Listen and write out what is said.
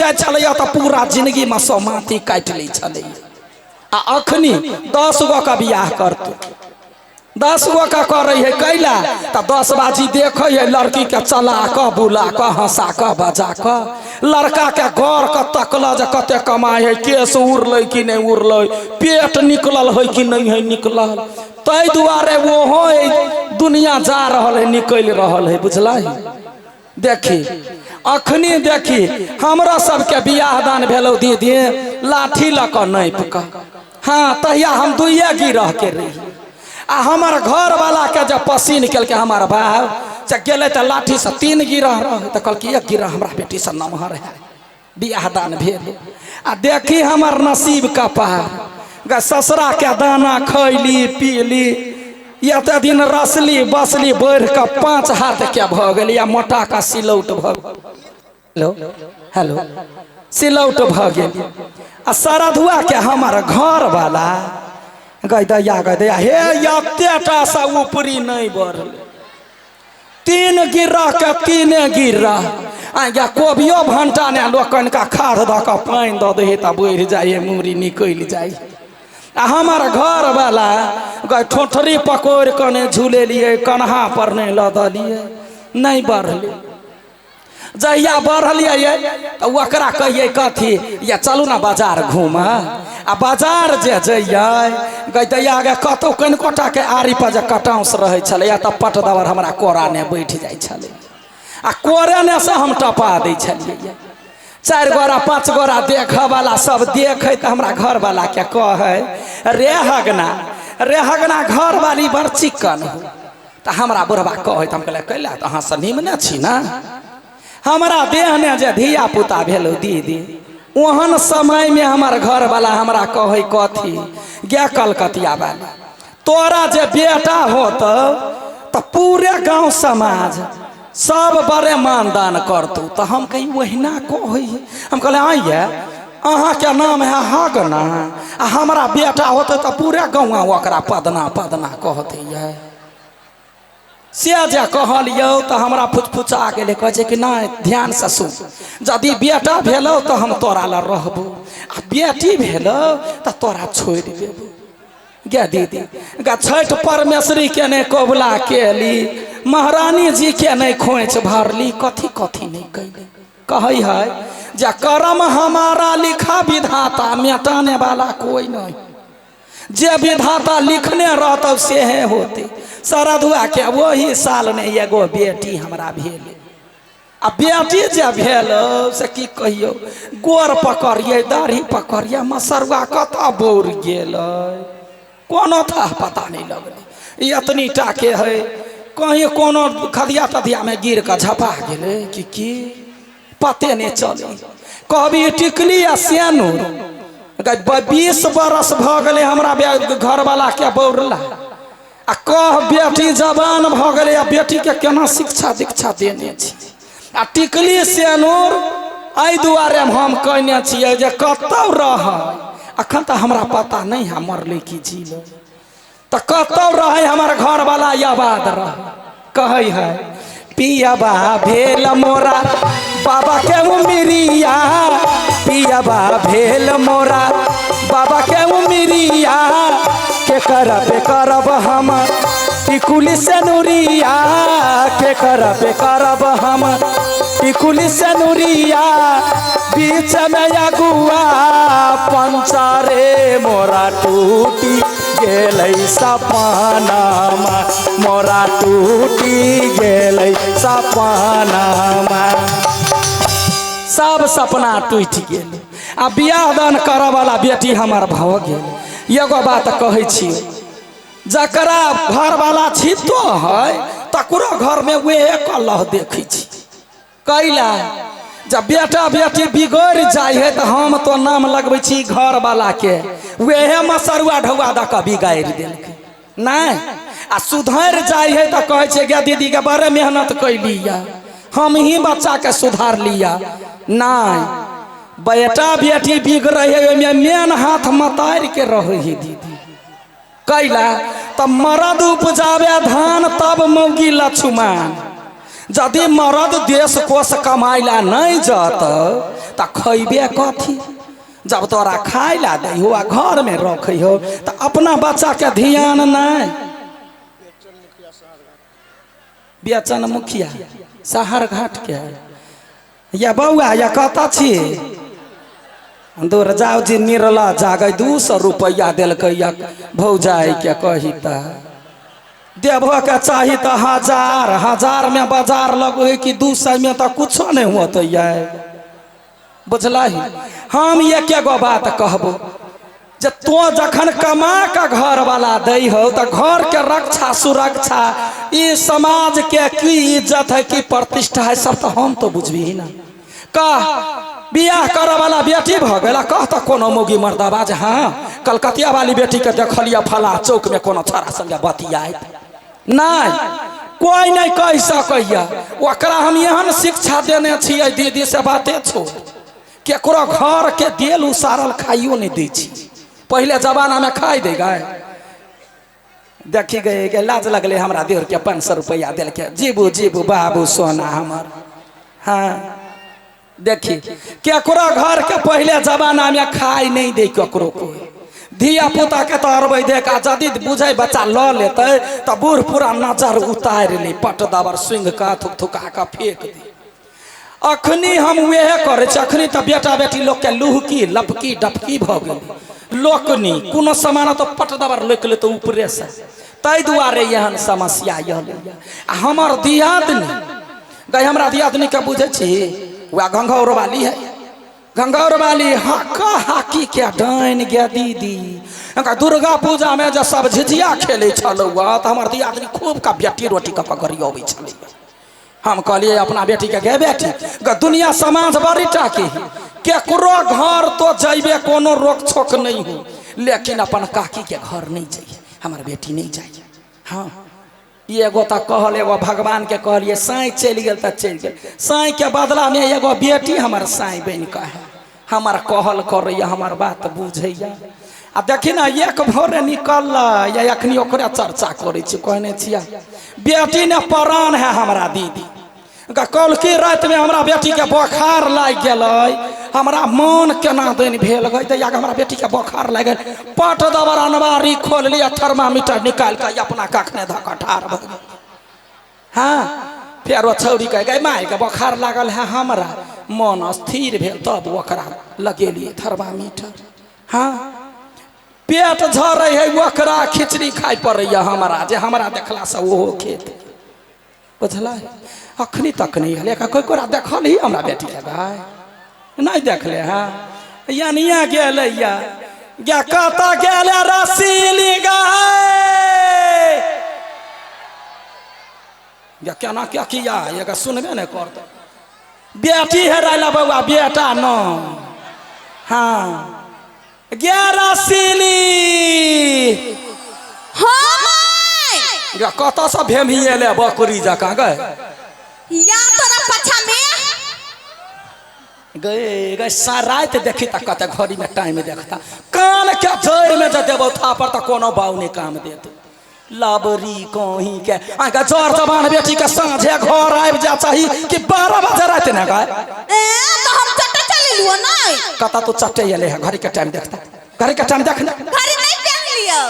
जाइ छलैया तऽ पूरा जिंदगीमे सोमाती काटि लै छलैया। आ अखनी 10 गो के बियाह करतौ, 10 गो के करै है कैला तऽ 10 बाजी देखै है लड़की के चला कऽ बुला कऽ हंसा कऽ बजा कऽ, लड़का के गौर के तकल जे कते कमाइ है, केस उड़लै कि नहि उड़लै, पेट निकलल है कि नहि है निकलल। ताहि दुआरे ओहो दुनिया जा रहल है, निकलि रहल है, बुझलै। देखी अखनी देखी हमरा सबके बियाह दान भेलौ दीदी लाठी लऽ कऽ नापि कऽ। हाँ तहिया हम दुइये गिरह के रही आ हमर घरवाला के जब पसीन केलकै हमर बाप से गेलै तऽ लाठी से 3 गिरह रहै, तऽ कहलकै 1 गिरह हमरा बेटी से नमहर है। बियाह दान भेल आ देखी हमर नसीब कपार गे, ससुरा के दाना खैली पीली, एते दिन रसली बसली बढ़ि कऽ 5 हाथ के भऽ गेली आ मोटा कऽ सिलौट भऽ गेल। हेलो हेलो सिलौट भऽ गेल। आ सरधुआ के हमर घरवाला गै दैया गै दैया हे एतेटा सँ ऊपरी नहि बढ़लै, 3 गिरह के 3 गिरह। आ कोबियो भंटा ने लोक कनिका खाद दऽ कऽ पानि दऽ दै तऽ बढ़ि जाइ, मूड़ी निकलि जाइ। आ हमर घरवाला गै ठोठरी पकड़ि कऽ नहि झुलेलियै, कन्हा पर नहि लदलियै, नहि बढ़लै। जहिया बढ़लियै तऽ ओकरा कहियै कथी या चलू ने बाजार घूमऽ। आ बाजार जे जइयै गै दैया गे कतहु कनिकोटाके आरी पर जे कटाउस रहै छलैया तऽ पट दबर हमरा कोरा ने बैठ जाइ छलै आ कोरे ने से हम टपा दै छलियै। 4 गोरा 5 गोरा देखऽवला सब देखै तऽ हमरा घरवला के कहै रे हगना रे हगना घरवाली बड़ चिक्कन हो। तऽ हमरा बुढ़बा कहै तऽ हम कहलियै कैला तऽ अहाँ सब निमने छी ने। हमरा देह ने जे धिया पुता भेलौ दीदी, ओहन समयमे हमर घरवाला हमरा कहै कथी गे कलकतिया वाली तोरा जे बेटा होतौ तऽ पूरे गाँव समाज सब बड़े मानदान करतौ। तऽ हम कही ओहिना कहै, हम कहलियै आइये अहाँके नाम है हगना आ हमरा बेटा होतै तऽ पूरे गाँव ओकरा पदना पदना कहतै। ये से जे कहलियौ तऽ हमरा फुचफुचा गेलै, कहै छै कि नहि ध्यानसँ सुन, यदि बेटा भेलौ तऽ हम तोरा लग रहबौ आ बेटी भेलौ तऽ तोरा छोड़ि देबौ। गे दीदी गे छठि परमेश्वरी के नहि कबुला केली, महारानी जी के नहि खोँइछ भरली, कथी कथी नहि कैली। कहै है जे कर्म हमारा लिखा विधाता मिटाने वाला कोई नहीं, जे विधाता लिखने रहतौ सेहे होते। सरधुआ के वही साल ने एगो बेटी हमरा भेल आ बेटी जे भेल से की कहियौ, गोर पकड़ियै दाढ़ी पकड़ियै मसरुआ कतऽ बौर गेल, कोनो था पता नहि लगलै। ई एतनी टाके है, कहीं कोनो खदिया तदिया में गिर कऽ झपा गेलै कि की पते नहि चलै। कहबी टिकली आ सेनुर 20 बरस भऽ गेलै हमरा घरवाला के बौरला आ कह बेटी जवान भऽ गेलै आ बेटीके केना शिक्षा दीक्षा देने छी। आ टिकली सेनुर एहि दुआरे हम कहने छियै जे कतौ रहै, अखन तऽ हमरा पता नहि है मरलै कि जीलै, तऽ कतौ रहै हमर घरवाला आबाद रहै। कहै है पियबा भेल मोरा बाबा के उमिरिया, पियबा भेल मोरा बाबा के उमिरिया, के करब करब हम टिकुली से नुरिया, के करब करब हम टिकुली से नुरिया, बीच में अगुआ पंचारे मोरा टूटी गेलै सपनामा, मोरा टूटी गेलै सपनामा। सब सपना टूटि गेल आ बियाह दान करऽ वाला बेटी हमर भऽ गेल। एगो बात कहै छी, जकरा घरवाला छितो है तकरो घरमे वएह कलह देखै छी। कैला जब बेटा बेटी बिगड़ि जाइ है तऽ हम तो नाम लगबै छी घरवाला के, वएह मसरुआ ढौआ दऽ कऽ बिगाड़ि देलकै नहि। आ सुधरि जाइ है तऽ कहै छै गे दीदी के बड़े मेहनत कैली या, हम ही बच्चा के सुधार लिया। नहि, बेटा बेटी बिगड़ै है ओहिमे मेन हाथ मतारि के रहै है दीदी। कैला तऽ मरद उपजाबे धान तब मौगी लछुमान, यदि मरद देश कोष कमाइला नहि जत तऽ खैबे कथी? जब तोरा खाय ला दै हो आ घर में रखै हो तऽ अपना बच्चा के ध्यान नहीं। बेचन मुखिया शहर घाट के या बौआ या कतऽ छी? दूर जाउ जी निरला जागे 200 रुपैआ देलकै या भौजाई के कही तऽ देबो के चाही तऽ 1000 1000 में बाजार लगै कि 200 में तऽ कुछो नहीं होतै। बुझलही? हम एके गो बात कहबो जे तो जखन कमा के घर वाला दै हो तऽ घर के रक्षा सुरक्षा ई समाज के की इज्जत है की प्रतिष्ठा है सब तो हम तो बुझबी ना। कह बियाह करे वाला बेटी भऽ गेल, कह तऽ कोनो मौगी मर्दाबा जे हाँ कलकतिया वाली बेटी के देखलियै फला चौक में कोनो छोरा संगे बतियाइत। नहीं, कोई नहीं कह सकैया। ओकरा हम एहन शिक्षा देने छियै दीदी से बाते छोड़, केकरो घर के देल उसारल खाइयो नहीं दै छी। पहले जमाना में खाइ दे गए, देखी गए गे लाज लगले हमरा देर के 500 रुपया देलके, जीबू जीबू बाबू सोना हमर। हाँ देखी केकरो घर के पहले जमाना में खाइ नहीं दे केकरो कोई। धिया पुता के तऽ अरबै देख आ जदि बुझै बच्चा लऽ लेतै तऽ बूढ़ पूरा नजर उतारि ले, पट दबर सुंघ कऽ थुक थुका कऽ फेंक दे। अखनी हम वएह करै छी। अखनी तऽ बेटा बेटी लोक के लुहकी लपकी डपकी भऽ गेल, लोकनी कोनो सामान तऽ पट दबर लोकि लेतै ऊपरे से, ताहि दुआरे एहन समस्या एलैया। आ हमर दियादनी गई, हमरा दियादनी के बुझै छी वएह घंघौर वाली है, घंघौर वाली हाका हाकी के डाइन गे दीदी। दुर्गा पूजा में जे सब झिझिया खेलै छलौ तऽ हमर दियादनी खूब का बेटी रोटी कऽ कऽ गरियबै छलै। हम कहलियै अपना बेटी के, गे बेटी दुनिया समाज बड़ी टाकी, केकरो घर तो जैबे कोनो रोक छोक नहीं हो, लेकिन अपन काकी के घर नहीं जाइए, हमर बेटी नहीं जाइए। हाँ एगो तऽ कहल एगो भगवान के कहलियै साँइ चलि गेल तऽ चलि गेल, साँइ के बदला में एगो बेटी हमर साँइ बनि कऽ है, हमर कहल करैया, हमर बात बुझैया। आ देखी ना एक भोरे निकल या अखनी ओकरे चर्चा करै छी, कहने छियै बेटी ने प्राण है हमरा दीदी। कलकी राति में हमरा बेटी के बोखार लागि गेलै, हमरा मन केना दिन भेल गई दैया हमरा बेटी के बोखार लागि गेल, पट दबर अनबारी खोलली आ थर्मामीटर निकालि कऽ अपना कखने धऽ कऽ ठाढ़ भऽ गेल। हाँ फेर ओ छौड़ी कहे गई माय के बोखार लागल है, हमरा मन स्थिर भेल तब ओकरा लगेलियै थर्मामीटर। हाँ पेट झरै है ओकरा खिचड़ी खाइ पड़ैया हमरा, जे हमरा देखलासँ ओहो खेत। बुझलै? अखनी तक नहीं हले कोई कोरा देखल ही हमरा बेटी के भाई नहीं देखले। हाँ यानिया गेलैया गे कतऽ गेले रसीली गाय गे केना क्या किया ये सुनबे नहीं करतै। बेटी हेराइला बौआ बेटा न। हाँ गे रसीली हाँ my गे कतऽ से भेमिएले बकरी जकाँ गए या तोरा पछा में गए गए राति देखी तऽ कते घड़ी में टाइम देखता, कान के जड़ि में जे देबौ थापर तऽ कोनो बाउ नहीं काम देत। लबरी कहीं के आके जर जवान बेटी के साँझे घर आबि जा चाही कि 12 बजे राति ने गए। ए तो हम चट्टे चली लियो नहीं कतऽ तू चट्टे एले है, घड़ी के टाइम देखता, घड़ी के टाइम देख ने, घड़ी नहीं पहन लियो।